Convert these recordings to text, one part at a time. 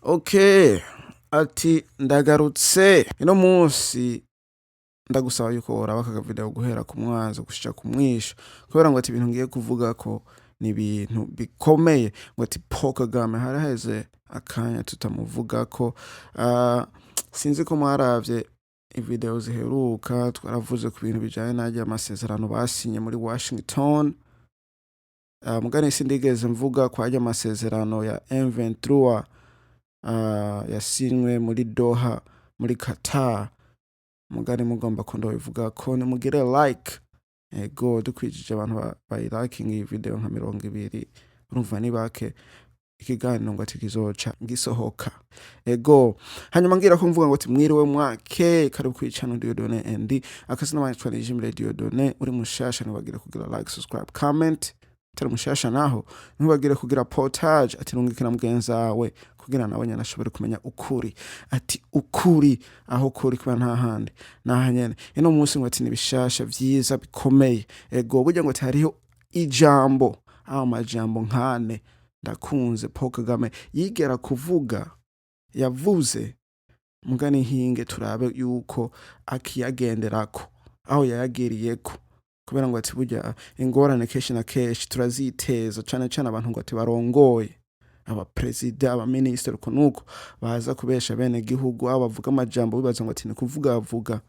Okay, ati ndagarutse ino munsi. Ndagusaba yuko woraba aka video guhera ku mwanzo gushika ku mwisho, kubera ngo ati ibintu ngiye kuvuga ko ni ibintu bikomeye. Ngo ati Paul Kagame haraheze akanya tutamuvugako. Sinzi ko mwaravye ivideo ziheruka. Twaravuze ku bintu bijanye n'arya amasezerano basinye muri Washington. Mugani sindigeze mvuga ko arya amasezerano ya M23 yasinywe muri Doha, muri Qatar. Mugani mugomba ko ndabivuga ko nimugire like. Ego, dukwijije abantu bayilikinga iyi video nka 20, urumva ni bake, ikiganiro ngo ati kizoca gisohoka. Ego, hanyuma ngira ko mvuga ngo ati mwiriwe, mwake, karibu kuri channel Dieudonné ND. Akazina wanje Nijimire Dieudonné. Uri mushasha, ntibagire kugira like, subscribe, comment. Utari mushasha naho, ntibagire kugira partage, ati rungikira mugenzi wawe kugira nawe nyene ashobore kumenya ukuri, ati ukuri aho kuri kuba nta handi naha nyene. Ino munsi ngo ati ni bishasha vyiza bikomeye. Ego, burya ngo ati hariho ijambo aho amajambo nkane ndakunze Paul Kagame yigera kuvuga, yavuze. Mugani hinge turabe yuko akiyagenderako aho yayagiriyeko, kubera ngo ati burya ingorane kenshi na kenshi turaziteza, cane cane abantu ngo ati barongoye, abaperezida, abaminisitiri, uko nuko baza kubesha bene gihugu, aho bavuga amajambo bibaza ngo ati ni kuvuga avuga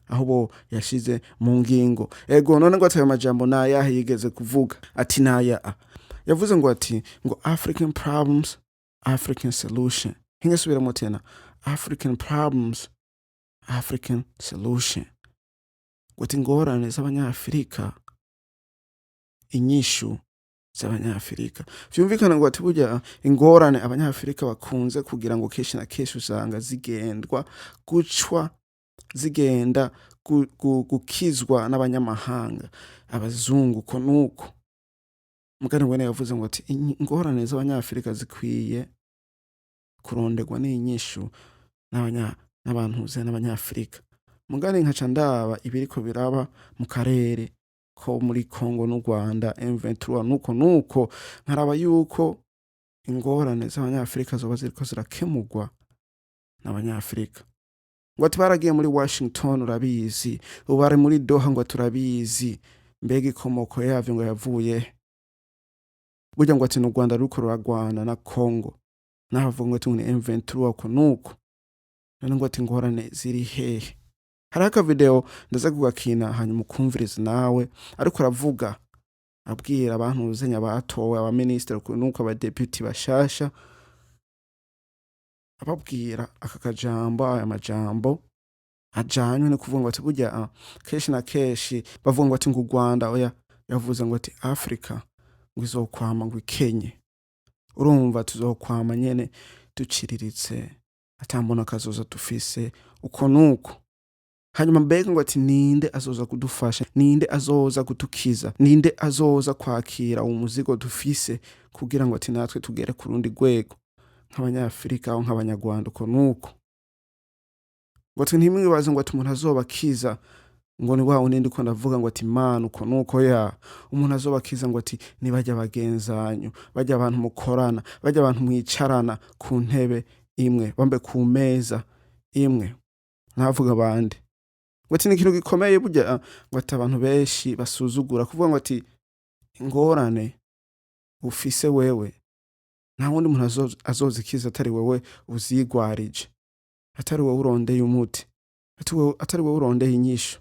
aho bo yashize mu ngingo. Ego, none ngo ati ayo majambo nayahe yigeze kuvuga? Ati naya a yavuze ngo ati ngo "African problems, African solution." Hinge subiramo tena: "African problems, African solution." Ngo ati ingorane z'Abanyafurika, inyishu z'Abanyafurika. Vyumvikana ngo ati burya ingorane Abanyafurika bakunze kugira ngo kenshi na kenshi usanga zigendwa gucwa, zigenda gukizwa n'abanyamahanga, abazungu, ko nuko. Mugani wene yavuze ngo ati ingorane z'Abanyafurika zikwiye kuronderwa n'inyishu n'abantuze n'Abanyafurika. Mugani nkaca ndaba ibiriko biraba mu karere ko muri Congo n'u Rwanda, M23, nuko nuko nkaraba yuko ingorane z'Abanyafurika zoba ziriko zirakemurwa n'Abanyafurika. Ngo ati baragiye muri Washington, urabizi, ubu bari muri Doha, ngo turabizi. Mbega ikomoko yavyo ngo yavuye? Burya ngo ati ni u Rwanda ruriko ruragwana na Congo, naho bavuga ngo ati ngo ni M23, uko nuko. None ngo ati ingorane ziri hehe? Hariho akavideo ndaza kugakina, hanyuma ukumviriza nawe, ariko aravuga abwira abantu uzenya batowe, abaminisitiri nuko, abadepite bashasha, ababwira aka kajambo, aya majambo ajanywe no kuvuga ngo ati burya kenshi na kenshi bavuga ngo ati ngo u Rwanda, oya, yavuze ngo ati Afrika ngo izokwama ngo ikenye. Urumva tuzokwama nyene duciriritse, atambona kazoza dufise, uko nuko. Hanyuma mbega ngo ati ninde azoza kudufasha? Ninde azoza kudukiza? Ninde azoza kwakira uwo muzigo dufise kugira ngo ati natwe tugere ku rundi rwego nk'Abanyafurika aho nk'Abanyarwanda, uko nuko? Ngo ati ntimwibaze ngo ati umuntu azobakiza ngo ni wa wundi ndiko ndavuga ngo ati Imana, uko nuko. Ya umuntu azobakiza ngo ati nibajya bagenzanyu, bajya abantu mukorana, bajya abantu mwicarana ku ntebe imwe, bambe ku meza imwe, ntavuga abandi. Ngo ati ni ikintu gikomeye burya, ngo ati abantu benshi basuzugura kuvuga ngo ati ingorane ufise wewe nta wundi muntu azozikiza atari wewe uzigwarije, atari wowe urondeye umuti, atari wowe urondeye inyishu.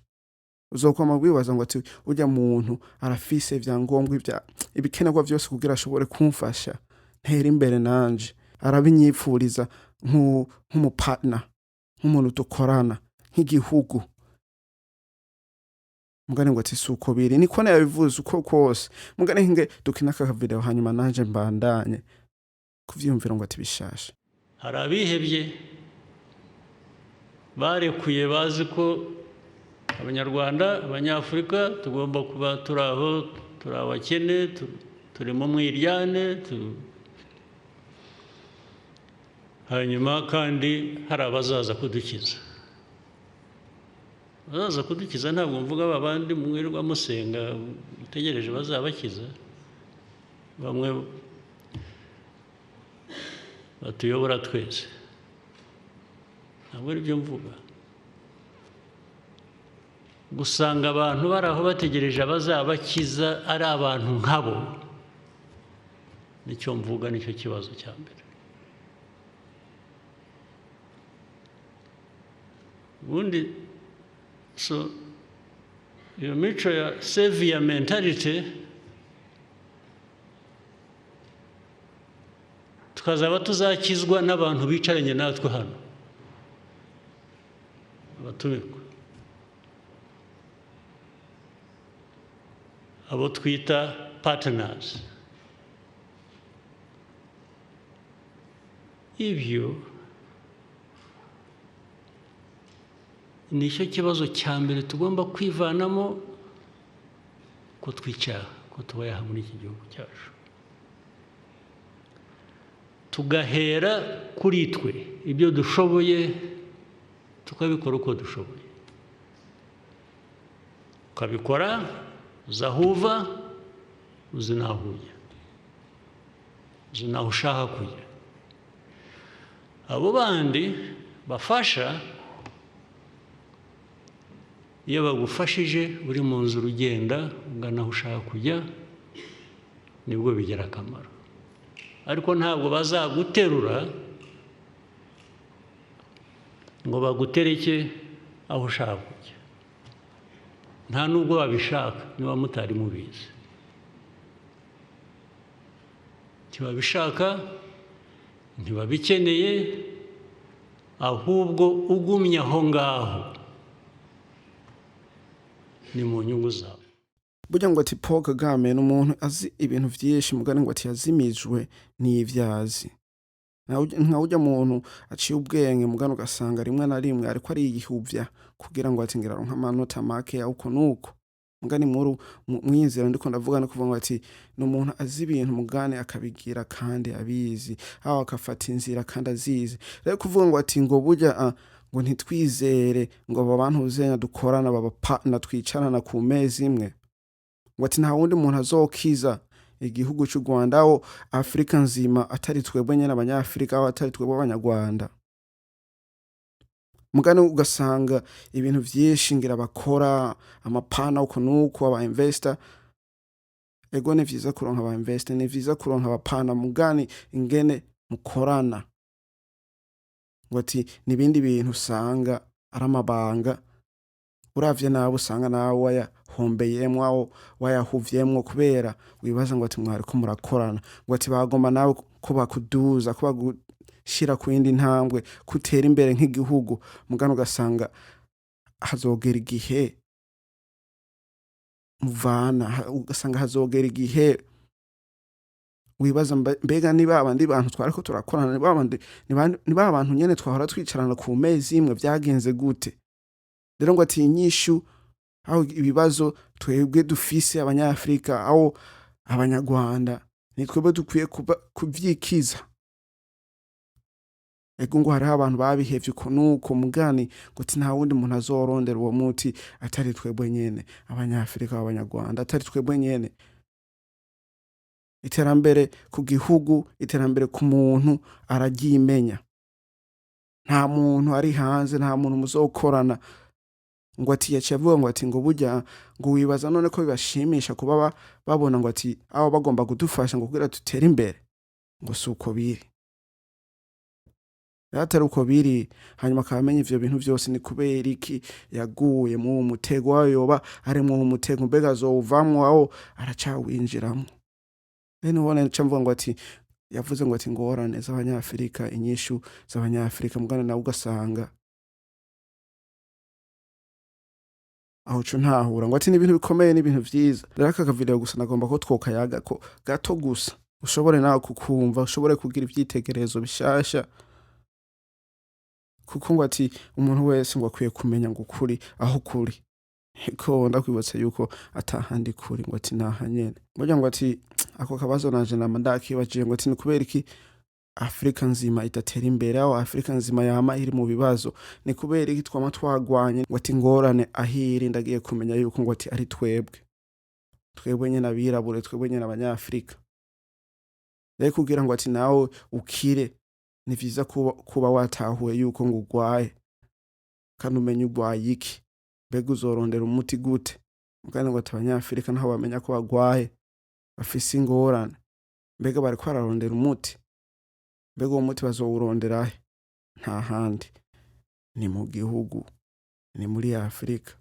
Uzokwama wibaza ngo ati urya muntu arafise ivyangombwa, ibikenerwa vyose kugira ashobore kumfasha ntera imbere nanje, arabinyipfuriza nk'umupartner, nk'umuntu dukorana, nk'igihugu. Mugani ngo ati si uko biri, niko yabivuze uko kose. Mugani hinge dukina aka video, hanyuma nanje mbandanye kuvyiyumvira ngo ati bishasha. Hari abihebye barekuye, bazi ko Abanyarwanda, Abanyafurika tugomba kuba turi aho, turi abakene, turi mu mwiryane, hanyuma kandi hari abazaza kudukiza. Abazaza kudukiza, ntabwo mvuga ba bandi mwirirwa musenga mutegereje bazabakiza, bamwe Batuyobora twese, ntabwo ari byo mvuga. Gusanga abantu bari aho bategereje abazabakiza ari abantu nkabo, nicyo mvuga, nicyo kibazo cya mbere. Ubundi so iyo mico ya savior mentality, tukazaba tuzakizwa n'abantu bicaranye natwe hano, abatumirwa, abo twita partners. Ibyo nicyo kibazo cya mbere tugomba kwivanamo, ko twicara, ko tubaye muri iki gihugu cyacu, tugahera kuri twe, ibyo dushoboye tukabikora uko dushoboye, ukabikora uzi aho uva, uzi n'aho ujya, uzi n'aho ushaka kujya. Abo bandi bafasha, iyo bagufashije uri mu nzira ugenda ugana aho ushaka kujya, nibwo bigira akamaro. Ariko ntabwo bazaguterura ngo bagutereke aho ushaka kujya, nta nubwo babishaka. Niba mutari mubizi, ntibabishaka, ntibabikeneye, ahubwo ugumye aho ngaho ni mu nyungu zawe. Burya ngo ati Paul Kagame ni umuntu azi ibintu vyinshi, mugani ngo ati yazimijwe n'ivyazi. Nka urya muntu aciye ubwenge, mugani ugasanga rimwe na rimwe ariko ariyihuvya kugira ngo ati ngira aronke amanota make uko nuko. Mugani nkuru mwinzira ndiko ndavuga no kuvuga ngo ati ni umuntu azi ibintu, mugani akabigira kandi abizi, aho akafata inzira kandi azizi. Rero kuvuga ngo ati ngo burya ngo ntitwizere ngo aba bantu uzenya dukorana, baba partner twicarana ku meza imwe, ngo ati nta wundi muntu azokiza igihugu cy'u Rwanda aho Afrika nzima atari twebwe nyene Abanyafrika, aho atari twebwe Abanyarwanda. Mugani ugasanga ibintu vyinshi ngira bakora amapana uko nuko aba investor. Ego, ni vyiza kuronka aba investor, ni vyiza kuronka abapana, mugani ingene mukorana ngo ati nibindi bintu usanga ari amabanga, uravye nawe usanga nawe wayahombeyemwo, aho wayahuvyemwo, kubera wibaza ngo ati mwariko murakorana, ngo ati bagomba nawe ko bakuduza, ko bagushira ku yindi ntambwe, kutera imbere nk'igihugu. Mugani ugasanga hazogera igihe muvana, ugasanga hazogera igihe wibaza mbega niba abandi bantu twariko turakorana, ni ba bantu nyene twahora twicarana ku meza imwe, vyagenze gute? Rero ngo ati inyishu aho ibibazo twebwe dufise Abanyafrika, aho Abanyarwanda, ni twebwe dukwiye kuvyikiza. Ego, ngo hariho abantu babihevye uko nuko, mugani ngo ati nta wundi muntu azorondera uwo muti atari twebwe nyene Abanyafrika, Abanyarwanda, atari twebwe nyene. Iterambere ku gihugu, iterambere ku muntu araryimenya. Nta muntu ari hanze, nta muntu muzokorana. Ngo ati yaciye avuga ngo ati ngo burya ngo wibaza none ko bibashimisha kuba babona ngo ati abo bagomba kudufasha ngo kugira dutere imbere, ngo si uko biri. Rero atari uko biri, hanyuma akaba amenya ivyo bintu vyose, ni kubera iki yaguye muri uwo mutego? Aho yoba ari muri uwo mutego, mbega azowuvamwo aho aracawinjiramwo? Rero ubona nca mvuga ngo ati yavuze ngo ati ingorane z'Abanyafrika, inyishu z'Abanyafrika, mugana nawe ugasanga aho uca ntahura ngo ati ni ibintu bikomeye, ni ibintu vyiza. Rero aka kavideo gusa nagomba ko twokayaga ko gato gusa, ushobore nawe kukumva, ushobore kugira ivyitegererezo bishasha, kuko ngo ati umuntu wese ngo akwiye kumenya ngo ukuri aho kuri. Ko ndakwibutsa yuko atahandi kuri, ngo ati naha nyene. Burya ngo ati ako kabazo nanje nama ndakibajiye, ngo ati ni kubera iki Afrika nzima idatera imbere, aho Afrika nzima yama iri mu bibazo? Ni kubera iki twama twagwanye? Ngo ati ingorane ahiri ndagiye kumenya yuko ngo ati ari twebwe, twebwe nyene abirabure, twebwe nyene Abanyafrika. Rero kugira ngo ati nawe ukire Ni vyiza kuba watahuye yuko ngo ugwaye, kandi umenye ugwaye iki, mbega uzorondera umuti gute? Mugani ngo ati Abanyafurika ntaho bamenya ko bagwaye, bafise ingorane. Mbega bariko bararondera umuti? Mbega uwo muti bazowuronderahe? Nta handi, ni mu gihugu, ni muri Afurika,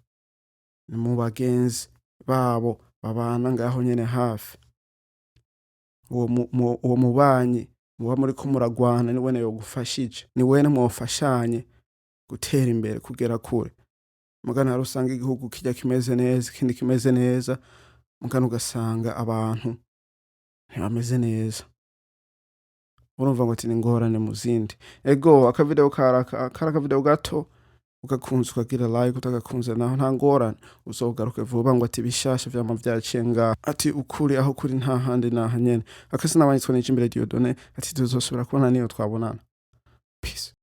ni mu bagenzi babo babana ngaho nyene hafi. Uwo mubanyi muba muriko muragwana ni wene yogufashije, ni wene mwofashanye gutera imbere, kugera kure. Mugana hari usanga igihugu kirya kimeze neza, ikindi kimeze neza, mugana ugasanga abantu ntibameze neza. Urumva ngo ati ni ingorane mu zindi. Ego, akavideo kari akavideo gato. Ugakunze ukagira like, utagakunze naho nta ngorane, uzogaruke vuba. Ngo ati bishasha vyama vyaciye ngaha, ati ukuri aho kuri nta handi naha nyene. Akasi nabanyitswe n'Ijimbere Dieudonné, ati tuzosubira kubona niyo twabonana. Peace.